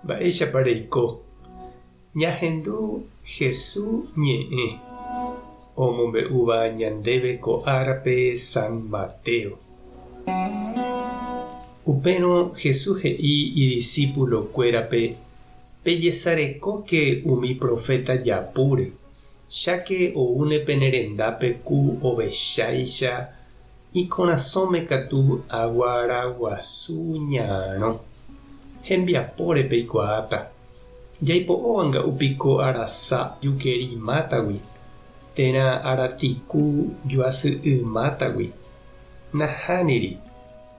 Mba'éichapa reiko? Ñahendu Hesu ñe'ẽ omombe'úva ñandéve ko árape San Mateo. Upérõ Hesu he'i idisípulokuérape, Pejesarekóke umi proféta japúre, cháke oúne pene rendápe ku ovecháicha, ikorasõme katu aguaraguasu ñarõ. Hembiapóre peikuaáta. Jaipo'óva nga'u piko arasa jukeri mátagui, térã aratiku juasy'y mátagui. Nahániri.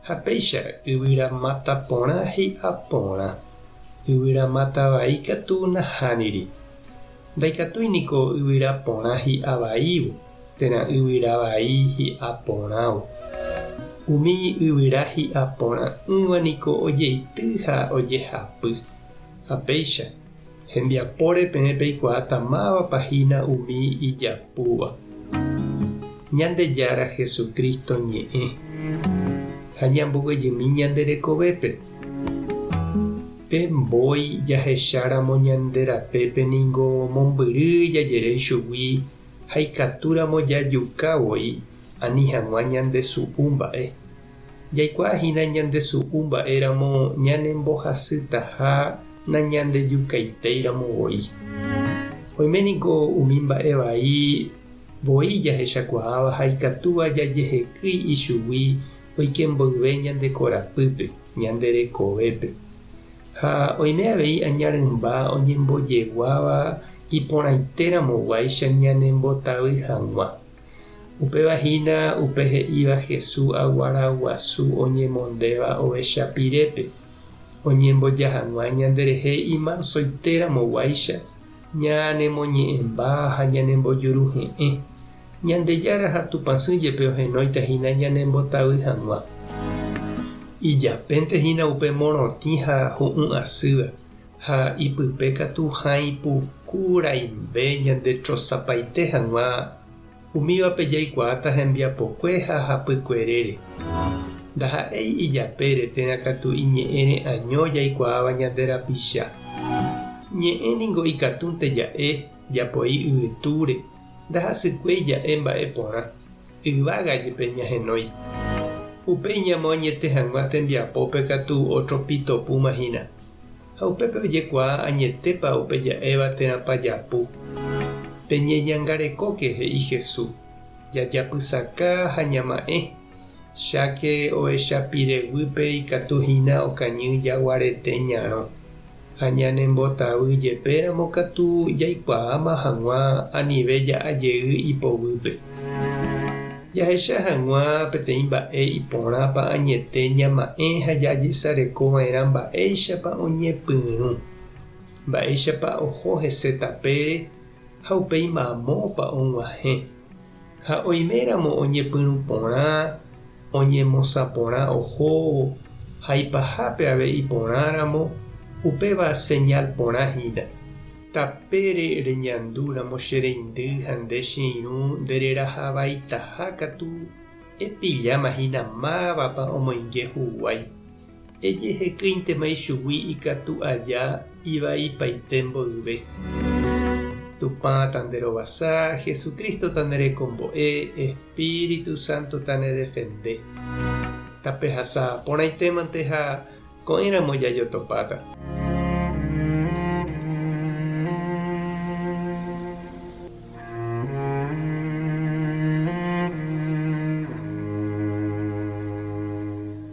Ha péicha yvyra máta porã hi'a porã, yvyra máta vai katu nahániri. Ndaikatúi niko yvyra porã hi'a vaívo, térã yvyra vai hi'a porãvo. Umi yvyra hi'a porã'ỹva niko ojeity ha ojehapy. Ha péicha, hembiapóre peẽ peikuaáta mávapa hína umi ijapúva. Ñandejára Jesucristo ñe'ẽ ha ñamboguejymi ñande rekovépe. Pe mbói jahecháramo ñande rapépe ningo mombyry jajere ichugui ha ikatúramo jajuka voi ani hag̃ua ñandesu'u mba'e. Jaikuaa hína ñandesu'u mba'éramo ñanembohasytaha nañandejukaitéiramo voi. Oime niko umi mba'e vai voi jahechakuaáva ha ikatúva jajehekýi ichugui oike mboyve ñande korapýpe, ñande rekovépe. Ha oime avei aña rymba oñembojeguáva iporãiteramoguáicha ñanembotavy hag̃ua. Upéva hína upe he'íva Hesu aguara guasu oñemondéva ovecha pirépe, oñemboja hag̃ua ñanderehe imansoitéramo guáicha, ñanemoñe'ẽmba ha ñanembojuruhe'ẽ. Ñandejára ha Tupãsy jepe ohenóita hína ñanembotavy hag̃ua. Ijapénte hína upe morotĩ ha hu'ũ asýva, Ha ipype katu hãi puku raimbe ñande trosapaite hag̃ua, umívape jaikuaáta hembiapokue ha hapykuerére. Ndaha'éi ijapére térã katu iñe'ẽre año jaikuaáva ñande rapicha. Ñe'ẽ ningo ikatúnte ja'e, japoi yvytúre, ndahasykuéi ja'e mba'e porã, yvága jepe ñahenói. Upéi ñamoañete hag̃ua tembiapópe katu ótro pitopúma hína. Ha upépe ojekuaa añetépa upe ja'éva térãpa japu. Peñeñangarekóke, he'i Hesu, jajapysaka ha ñama'ẽ, cháke ohecha pire guýpe ikatu hína okañy jaguarete ñarõ. Ha ñanembotavy jepéramo katu jaikuaáma hag̃ua anive ja'a jey ipoguýpe. Jahecha hag̃ua peteĩ mba'e iporãpa añete ñama'ẽ ha jajesareko va'erã mba'éichapa oñepyrũ, mba'éichapa oho hese tapére ha upéi mamópa og̃uahẽ. Ha oiméramo oñepyrũ porã, oñemosã porã ohóvo ha ipahápe avei iporãramo, upéva señál porã hína. Tapére reñandúramo che reindy ha nde che irũ nde reraha vaitaha katu, epilláma hína mávapa omoinge huguái. Ejehekýintema ichugui ikatu aja ivaipaite mboyve. Tupã tanderovasa, Jesucristo tanerekombo'e, Espíritu Santo tanedefende. Tapehasa porãitémante ha ko'ẽramo jajotopáta.